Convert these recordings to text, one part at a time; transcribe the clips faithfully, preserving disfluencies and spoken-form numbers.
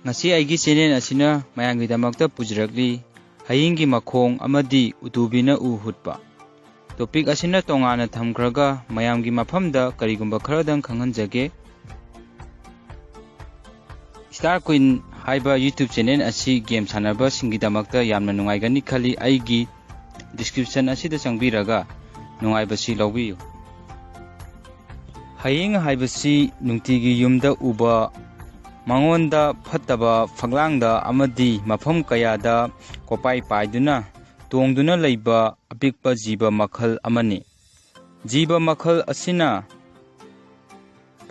ꯉꯁꯤ ꯑꯩꯒꯤ ꯆꯦꯅꯦꯜ ꯑꯁꯤꯅ ꯃꯌꯥꯝꯒꯤꯗꯃꯛꯇ ꯄꯨꯖꯔꯛꯂꯤ ꯍꯌꯤꯡꯒꯤ ꯃꯈꯣꯡ ꯑꯃꯗꯤ ꯎꯇꯨꯕꯤꯅ ꯎ ꯍꯨꯠꯄ꯫ ꯇꯣꯄꯤꯛ ꯑꯁꯤꯅ ꯇꯣꯉꯥꯟꯅ ꯊꯝꯈ꯭ꯔꯒ ꯃꯌꯥꯝꯒꯤ ꯃꯐꯝꯗ ꯀꯔꯤꯒꯨꯝꯕ ꯈꯔꯗꯪ ꯈꯪꯍꯟꯖꯒꯦ꯫ ꯁ꯭ꯇꯥꯔ ꯀ꯭ꯋꯤꯟ ꯍꯥꯏꯕ YouTube ꯆꯦꯅꯦꯜ ꯑꯁꯤ ꯒꯦꯝ ꯁꯥꯟꯅꯕꯁꯤꯡꯒꯤꯗꯃꯛꯇ ꯌꯥꯝꯅ ꯅꯨꯡꯉꯥꯏꯒꯅꯤ ꯈꯜꯂꯤ꯫ ꯑꯩꯒꯤ ꯗꯤꯁꯀ꯭ꯔꯤꯞꯁꯟ ꯑꯁꯤꯗ ꯆꯪꯕꯤꯔꯒ ꯅꯨꯡꯉꯥꯏꯕꯁꯤ ꯂꯧꯕꯤꯌꯨ꯫ ꯍꯌꯤꯡ ꯍꯥꯏꯕꯁꯤ ꯅꯨꯡꯇꯤꯒꯤ ꯌꯨꯝꯗ ꯎꯕ, ꯃꯉꯣꯟꯗ ꯐꯠꯇꯕ ꯐꯛꯂꯥꯡꯗ ꯑꯃꯗꯤ ꯃꯐꯝ ꯀꯌꯥꯗ ꯀꯣꯄꯥꯏ ꯄꯥꯏꯗꯨꯅ ꯇꯣꯡꯗꯨꯅ ꯂꯩꯕ ꯑꯄꯤꯛꯄ ꯖꯤꯕ ꯃꯈꯜ ꯑꯃꯅꯤ꯫ ꯖꯤꯕ ꯃꯈꯜ ꯑꯁꯤꯅ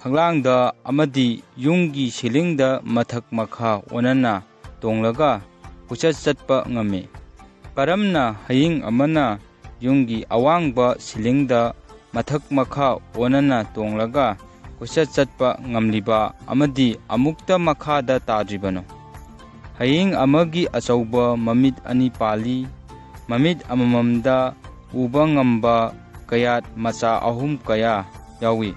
ꯐꯛꯂꯥꯡꯗ ꯑꯃꯗꯤ ꯌꯨꯝꯒꯤ ꯁꯤꯂꯤꯡꯗ ꯃꯊꯛ ꯃꯈꯥ ꯑꯣꯟꯅꯅ ꯇꯣꯡꯂꯒ ꯀꯣꯏꯆꯠ ꯆꯠꯄ ꯉꯝꯃꯤ꯫ ꯀꯔꯝꯅ ꯍꯌꯤꯡ ꯑꯃꯅ ꯌꯨꯝꯒꯤ ꯑꯋꯥꯡꯕ ꯁꯤꯂꯤꯡꯗ ꯃꯊꯛ ꯃꯈꯥ ꯑꯣꯟꯅꯅ ꯇꯣꯡꯂꯒ ꯀꯣꯏꯆꯠ ꯆꯠꯄ ꯉꯝꯂꯤꯕ ꯑꯃꯗꯤ ꯑꯃꯨꯛꯇ ꯃꯈꯥꯗ ꯇꯥꯗ꯭ꯔꯤꯕꯅꯣ? ꯍꯌꯤꯡ ꯑꯃꯒꯤ ꯑꯆꯧꯕ ꯃꯃꯤꯠ ꯑꯅꯤ ꯄꯥꯜꯂꯤ꯫ ꯃꯃꯤꯠ ꯑꯃꯃꯝꯗ ꯎꯕ ꯉꯝꯕ ꯀꯌꯥꯠ ꯃꯆꯥ ꯑꯍꯨꯝ ꯀꯌꯥ ꯌꯥꯎꯏ꯫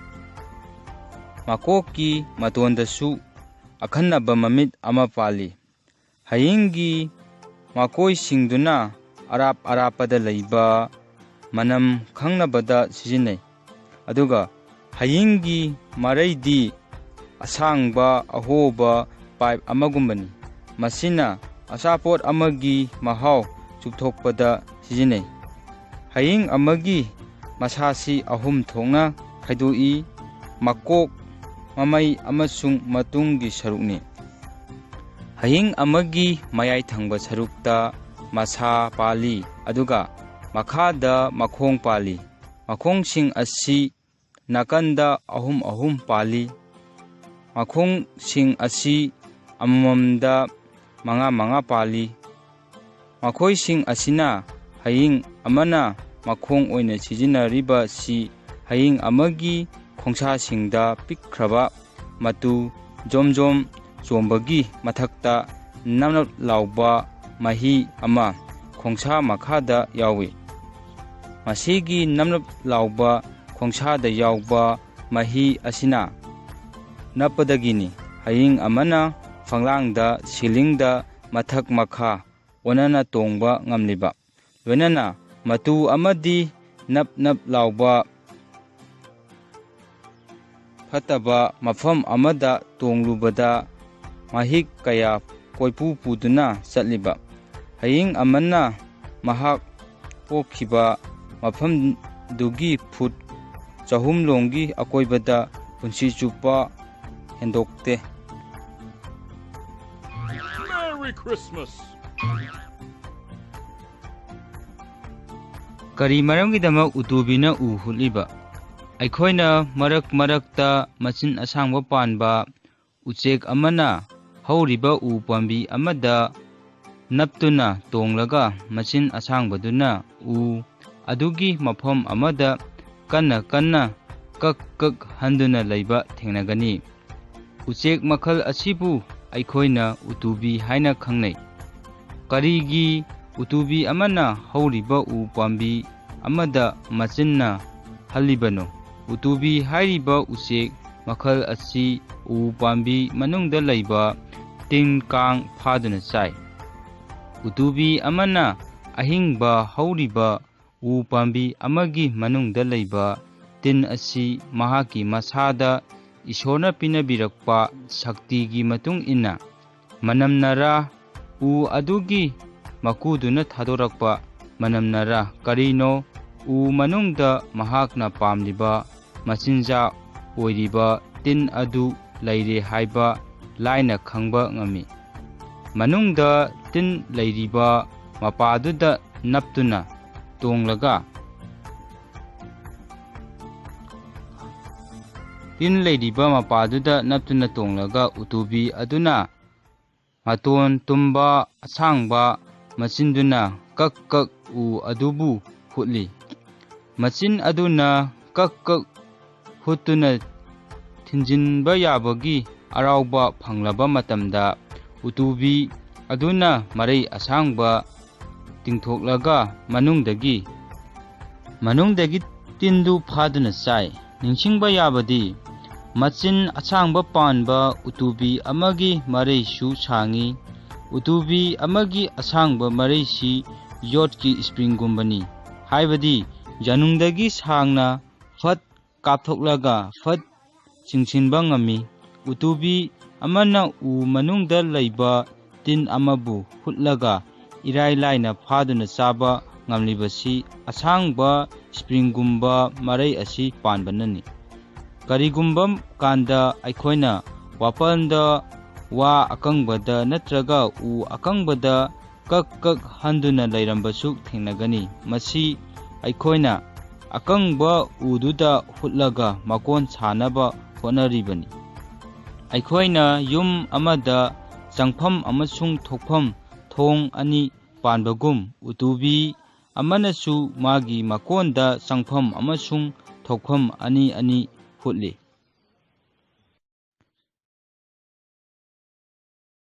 ꯃꯀꯣꯛꯀꯤ ꯃꯇꯣꯟꯗꯁꯨ ꯑꯈꯟꯅꯕ ꯃꯃꯤꯠ ꯑꯃ ꯄꯥꯜꯂꯤ꯫ ꯍꯌꯤꯡꯒꯤ ꯃꯀꯣꯏꯁꯤꯡꯗꯨꯅ ꯑꯔꯥꯞ ꯑꯔꯥꯞꯄꯗ ꯂꯩꯕ ꯃꯅꯝ ꯈꯪꯅꯕꯗ ꯁꯤꯖꯤꯟꯅꯩ꯫ ꯑꯗꯨꯒ ꯍꯌꯤꯡꯒꯤ ꯃꯔꯩꯗꯤ ꯑꯁꯥꯡꯕ ꯑꯍꯣꯕ ꯄꯥꯏꯞ ꯑꯃꯒꯨꯝꯕꯅꯤ꯫ ꯃꯁꯤꯅ ꯑꯆꯥꯄꯣꯠ ꯑꯃꯒꯤ ꯃꯍꯥꯎ ꯆꯨꯞꯊꯣꯛꯄꯗ ꯁꯤꯖꯤꯟꯅꯩ꯫ ꯍꯌꯤꯡ ꯑꯃꯒꯤ ꯃꯁꯥꯁꯤ ꯑꯍꯨꯝ ꯊꯣꯛꯅ ꯈꯥꯏꯗꯣꯛꯏ, ꯃꯀꯣꯛ, ꯃꯃꯩ ꯑꯃꯁꯨꯡ ꯃꯇꯨꯡꯒꯤ ꯁꯔꯨꯛꯅꯤ꯫ ꯍꯌꯤꯡ ꯑꯃꯒꯤ ꯃꯌꯥꯏ ꯊꯪꯕ ꯁꯔꯨꯛꯇ ꯃꯁꯥ ꯄꯥꯜꯂꯤ, ꯑꯗꯨꯒ ꯃꯈꯥꯗ ꯃꯈꯣꯡ ꯄꯥꯜꯂꯤ꯫ ꯃꯈꯣꯡꯁꯤꯡ ꯑꯁꯤ ꯅꯥꯀꯟꯗ ꯑꯍꯨꯝ ꯑꯍꯨꯝ ꯄꯥꯜꯂꯤ꯫ ꯃꯈꯣꯡꯁꯤꯡ ꯑꯁꯤ ꯑꯃꯃꯝꯗ ꯃꯉꯥ ꯃꯉꯥ ꯄꯥꯜꯂꯤ꯫ ꯃꯈꯣꯏꯁꯤꯡ ꯑꯁꯤꯅ ꯍꯌꯤꯡ ꯑꯃꯅ ꯃꯈꯣꯡ ꯑꯣꯏꯅ ꯁꯤꯖꯤꯟꯅꯔꯤꯕꯁꯤ ꯍꯌꯤꯡ ꯑꯃꯒꯤ ꯈꯣꯡꯁꯥꯁꯤꯡꯗ ꯄꯤꯛꯈ꯭ꯔꯕ ꯃꯇꯨ ꯖꯣꯝ ꯖꯣꯝ ꯆꯣꯝꯕꯒꯤ ꯃꯊꯛꯇ ꯅꯞ ꯅꯞ ꯂꯥꯎꯕ ꯃꯍꯤ ꯑꯃ ꯈꯣꯡꯁꯥ ꯃꯈꯥꯗ ꯌꯥꯎꯏ꯫ ꯃꯁꯤꯒꯤ ꯅꯞ ꯅꯞ ꯂꯥꯎꯕ ꯈꯣꯡꯁꯥꯗ ꯌꯥꯎꯕ ꯃꯍꯤ ꯑꯁꯤꯅ ꯅꯞꯄꯗꯒꯤꯅꯤ ꯍꯌꯤꯡ ꯑꯃꯅ ꯐꯛꯂꯥꯡꯗ, ꯁꯤꯂꯤꯡꯗ, ꯃꯊꯛ ꯃꯈꯥ ꯑꯣꯟꯅꯅ ꯇꯣꯡꯕ ꯉꯝꯂꯤꯕ, ꯂꯣꯏꯅꯅ ꯃꯇꯨ ꯑꯃꯗꯤ ꯅꯞ ꯅꯞ ꯂꯥꯎꯕ ꯐꯠꯇꯕ ꯃꯐꯝ ꯑꯃꯗ ꯇꯣꯡꯂꯨꯕꯗ ꯃꯍꯤꯛ ꯀꯌꯥ ꯀꯣꯏꯄꯨ ꯄꯨꯗꯨꯅ ꯆꯠꯂꯤꯕ ꯍꯌꯤꯡ ꯑꯃꯅ ꯃꯍꯥꯛ ꯄꯣꯛꯈꯤꯕ ꯃꯐꯝꯗꯨꯒꯤ ꯐꯨꯠ ꯆꯍꯨꯝ ꯂꯣꯝꯒꯤ ꯑꯀꯣꯏꯕꯗ ꯄꯨꯟꯁꯤ ꯆꯨꯞꯄ ꯍꯦꯟꯗꯣꯛꯇꯦ꯫ Merry Christmas! ꯀꯔꯤ ꯃꯔꯝꯒꯤꯗꯃꯛ ꯎꯇꯨꯕꯤꯅ ꯎ ꯍꯨꯠꯂꯤꯕ? ꯑꯩꯈꯣꯏꯅ ꯃꯔꯛ ꯃꯔꯛꯇ ꯃꯆꯤꯟ ꯑꯁꯥꯡꯕ ꯄꯥꯟꯕ ꯎꯆꯦꯛ ꯑꯃꯅ ꯍꯧꯔꯤꯕ ꯎ ꯄꯥꯝꯕꯤ ꯑꯃꯗ ꯅꯞꯇꯨꯅ ꯇꯣꯡꯂꯒ ꯃꯆꯤꯟ ꯑꯁꯥꯡꯕꯗꯨꯅ ꯎ ꯑꯗꯨꯒꯤ ꯃꯐꯝ ꯑꯃꯗ ꯀꯟꯅ ꯀꯟꯅ ꯀꯛ ꯀꯛ ꯍꯟꯗꯨꯅ ꯂꯩꯕ ꯊꯦꯡꯅꯒꯅꯤ꯫ ꯎꯆꯦꯛ ꯃꯈꯜ ꯑꯁꯤꯕꯨ ꯑꯩꯈꯣꯏꯅ ꯎꯇꯨꯕꯤ ꯍꯥꯏꯅ ꯈꯪꯅꯩ꯫ ꯀꯔꯤꯒꯤ ꯎꯇꯨꯕꯤ ꯑꯃꯅ ꯍꯧꯔꯤꯕ ꯎ ꯄꯥꯝꯕꯤ ꯑꯃꯗ ꯃꯆꯤꯟꯅ ꯍꯜꯂꯤꯕꯅꯣ? ꯎꯇꯨꯕꯤ ꯍꯥꯏꯔꯤꯕ ꯎꯆꯦꯛ ꯃꯈꯜ ꯑꯁꯤ ꯎ ꯄꯥꯝꯕꯤ ꯃꯅꯨꯡꯗ ꯂꯩꯕ ꯇꯤꯟ ꯀꯥꯡ ꯐꯥꯗꯨꯅ ꯆꯥꯏ꯫ ꯎꯇꯨꯕꯤ ꯑꯃꯅ ꯑꯍꯤꯡꯕ ꯍꯧꯔꯤꯕ ꯎ ꯄꯥꯝꯕꯤ ꯑꯃꯒꯤ ꯃꯅꯨꯡꯗ ꯂꯩꯕ ꯇꯤꯟ ꯑꯁꯤ ꯃꯍꯥꯛꯀꯤ ꯃꯁꯥꯗ ꯏꯁꯣꯔꯅ ꯄꯤꯅꯕꯤꯔꯛꯄ ꯁꯛꯇꯤꯒꯤ ꯃꯇꯨꯡ ꯏꯟꯅ ꯃꯅꯝꯅꯔꯥ, ꯎ ꯑꯗꯨꯒꯤ ꯃꯀꯨꯗꯨꯅ ꯊꯥꯗꯣꯔꯛꯄ ꯃꯅꯝꯅꯔꯥ ꯀꯔꯤꯅꯣ, ꯎ ꯃꯅꯨꯡꯗ ꯃꯍꯥꯛꯅ ꯄꯥꯝꯂꯤꯕ ꯃꯆꯤꯟꯖꯥꯛ ꯑꯣꯏꯔꯤꯕ ꯇꯤꯟ ꯑꯗꯨ ꯂꯩꯔꯦ ꯍꯥꯏꯕ ꯂꯥꯏꯅ ꯈꯪꯕ ꯉꯝꯃꯤ꯫ ꯃꯅꯨꯡꯗ ꯇꯤꯟ ꯂꯩꯔꯤꯕ ꯃꯄꯥꯗꯨꯗ ꯅꯞꯇꯨꯅ ꯇꯣꯡꯂꯒ ꯇꯤꯟ ꯂꯩꯔꯤꯕ ꯃꯄꯥꯗꯨꯗ ꯅꯞꯇꯨꯅ ꯇꯣꯡꯂꯒ ꯎꯇꯨꯕꯤ ꯑꯗꯨꯅ ꯃꯇꯣꯟ ꯇꯨꯝꯕ ꯑꯁꯥꯡꯕ ꯃꯆꯤꯟꯗꯨꯅ ꯀꯛ ꯀꯛ ꯎ ꯑꯗꯨꯕꯨ ꯍꯨꯠꯂꯤ꯫ ꯃꯆꯤꯟ ꯑꯗꯨꯅ ꯀꯛ ꯀꯛ ꯍꯨꯠꯇꯨꯅ ꯊꯤꯟꯖꯤꯟꯕ ꯌꯥꯕꯒꯤ ꯑꯔꯥꯎꯕ ꯐꯪꯂꯕ ꯃꯇꯝꯗ ꯎꯇꯨꯕꯤ ꯑꯗꯨꯅ ꯃꯔꯩ ꯑꯁꯥꯡꯕ ꯇꯤꯡꯊꯣꯛꯂꯒ ꯃꯅꯨꯡꯗꯒꯤ ꯃꯅꯨꯡꯗꯒꯤ ꯇꯤꯟꯗꯨ ꯐꯥꯗꯨꯅ ꯆꯥꯏ꯫ ꯅꯤꯡꯁꯤꯡꯕ ꯌꯥꯕꯗꯤ ꯃꯆꯤꯟ ꯑꯁꯥꯡꯕ ꯄꯥꯟꯕ ꯎꯇꯨꯕꯤ ꯑꯃꯒꯤ ꯃꯔꯩꯁꯨ ꯁꯥꯡꯏ꯫ ꯎꯇꯨꯕꯤ ꯑꯃꯒꯤ ꯑꯁꯥꯡꯕ ꯃꯔꯩꯁꯤ ꯌꯣꯠꯀꯤ ꯏꯁꯄ꯭ꯔꯤꯡꯒꯨꯝꯕꯅꯤ꯫ ꯍꯥꯏꯕꯗꯤ ꯌꯥꯅꯨꯡꯗꯒꯤ ꯁꯥꯡꯅ ꯐꯠ ꯀꯥꯞꯊꯣꯛꯂꯒ ꯐꯠ ꯆꯤꯡꯁꯤꯟꯕ ꯉꯝꯃꯤ꯫ ꯎꯇꯨꯕꯤ ꯑꯃꯅ ꯎ ꯃꯅꯨꯡꯗ ꯂꯩꯕ ꯇꯤꯟ ꯑꯃꯕꯨ ꯍꯨꯠꯂꯒ ꯏꯔꯥꯏ ꯂꯥꯏꯅ ꯐꯥꯗꯨꯅ ꯆꯥꯕ ꯉꯝꯂꯤꯕꯁꯤ ꯑꯁꯥꯡꯕ ꯏꯁꯄ꯭ꯔꯤꯡꯒꯨꯝꯕ ꯃꯔꯩ ꯑꯁꯤ ꯄꯥꯟꯕꯅꯅꯤ꯫ ꯀꯔꯤꯒꯨꯝꯕ ꯀꯥꯟꯗ ꯑꯩꯈꯣꯏꯅ ꯋꯥꯄꯜꯗ ꯋꯥ ꯑꯀꯪꯕꯗ ꯅꯠꯇ꯭ꯔꯒ ꯎ ꯑꯀꯪꯕꯗ ꯀꯛ ꯀꯛ ꯍꯟꯗꯨꯅ ꯂꯩꯔꯝꯕꯁꯨ ꯊꯦꯡꯅꯒꯅꯤ꯫ ꯃꯁꯤ ꯑꯩꯈꯣꯏꯅ ꯑꯀꯪꯕ ꯎꯗꯨꯗ ꯍꯨꯠꯂꯒ ꯃꯀꯣꯟ ꯁꯥꯅꯕ ꯍꯣꯠꯅꯔꯤꯕꯅꯤ꯫ ꯑꯩꯈꯣꯏꯅ ꯌꯨꯝ ꯑꯃꯗ ꯆꯪꯐꯝ ꯑꯃꯁꯨꯡ ꯊꯣꯛꯐꯝ ꯊꯣꯡ ꯑꯅꯤ ꯄꯥꯟꯕꯒꯨꯝ, ꯎꯇꯨꯕꯤ ꯑꯃꯅꯁꯨ ꯃꯥꯒꯤ ꯃꯀꯣꯟꯗ ꯆꯪꯐꯝ ꯑꯃꯁꯨꯡ ꯊꯣꯛꯐꯝ ꯑꯅꯤ ꯑꯅꯤ ꯍꯨꯠꯂꯤ꯫